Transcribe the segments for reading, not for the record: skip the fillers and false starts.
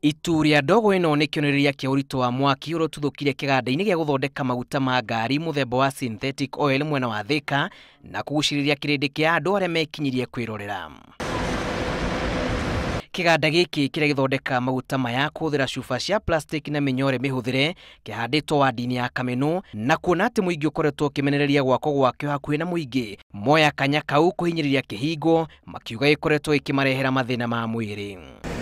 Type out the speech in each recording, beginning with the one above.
Itu rĩa ndogo ĩno nĩ kĩonereria kĩa ũritũ wa mwaki ũrĩa ũtuthũkire kĩganda-inĩ gĩa gũthondeka maguta ma ngari mũthemba wa synthetic oil mwena wa Thika na kũgucĩrĩria kĩrĩndĩ kĩa andũ arĩa mekinyirie kwĩrorera. Kĩganda gĩkĩ kĩrĩa gĩthondeka maguta maya kũhũthĩra cuba cia plastic na mĩnyore mĩhũthĩre kĩhandĩtwo wadi-inĩ ya Kameno na kuona atĩ mũingĩ ũkoretwo ũkĩmenereria gwakwo gwakĩo hakuhĩ na mũingĩ moya kanya kau kũhinyĩrĩria kĩhingo makiuga gĩkoretwo gĩkĩmarehera mathĩna ma mwĩrĩ.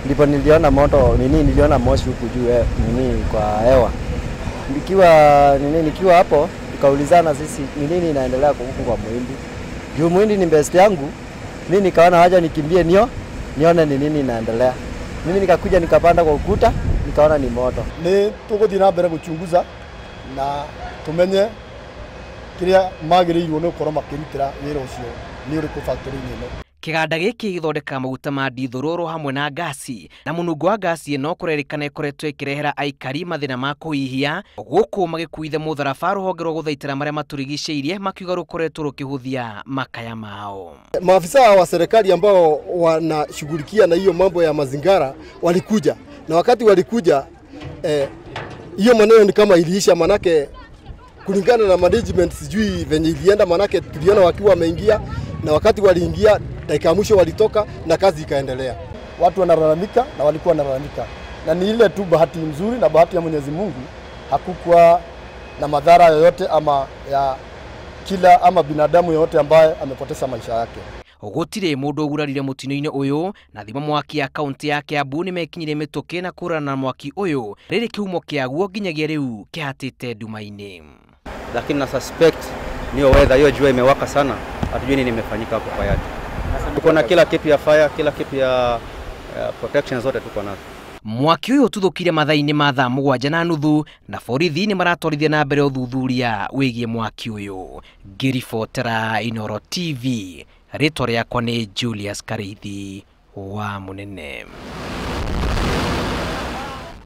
Ndipo niliona moto nini, niliona moshi huku juu nini kwa hewa. Nikiwa nini, nikiwa hapo tukaulizana sisi ni nini inaendelea huku kwa Muhindi. Juu Muhindi ni best yangu, mimi nikaona haja nikimbie nione ni nini inaendelea. Mimi nikakuja nikapanda kwa ukuta, nikaona ni moto. Ni tuguthii na mbere guchunguza na tumenye kiria magiriirwo ni gukorwo makirutira wira ucio ni uriku factory-inĩ ĩno. Kĩganda gĩkĩ gĩthondekaga maguta ma ndithũrũrũ hamwe na ngasi na mũnungo wa ngasi ĩno kũrerĩkana ĩkoretwo ĩkĩrehera aikari mathĩna ma kũhihia gũkũ magĩkuitha mũtharaba rũhonge rwa gũthaitĩra marĩa matũrigicĩirie makiuga rũkoretwo rũkĩhũthia makaya mao. Maafisa wa serikali ambao wanashughulikia na hiyo mambo ya mazingara walikuja, na wakati walikuja hiyo maneno ni kama iliisha, manake kulingana na management sijui venye ilienda, manake tuliona wakiwa wameingia, na wakati waliingia dakika mwisho walitoka na kazi ikaendelea. Watu wanalalamika na walikuwa wanalalamika, na ni ile tu bahati nzuri na bahati ya Mwenyezi Mungu hakukuwa na madhara yoyote ama ya kila ama binadamu yoyote ambaye amepoteza maisha yake. Gũtirĩ mũndũ ũgurarire mũtino-inĩ ũyũ na thima mwaki ya kaunti ya Kiambu nĩmekinyire mĩtũkĩ na kũhũrana na mwaki ũyũ rĩrĩ kĩhumo kĩaguo nginyagia rĩu kĩhatĩte nduma-inĩ. Lakini na suspect niyo weather, hiyo jua imewaka sana, hatujui nini imefanyika hapo kwa yadi. Tuko na kila kitu ya fire, kila kitu ya protection zote tuko nazo. Mwaki ũyũ ũtuthũkire mathaa-inĩ ma thaa 7:30 na borithi nĩ maratwarithia na mbere ũthuthuria wĩgiĩ mwaki ũyũ. Ngĩribotera Inooro TV, rĩtwa rĩakwa nĩ Julius Kariithi wa Mũnene.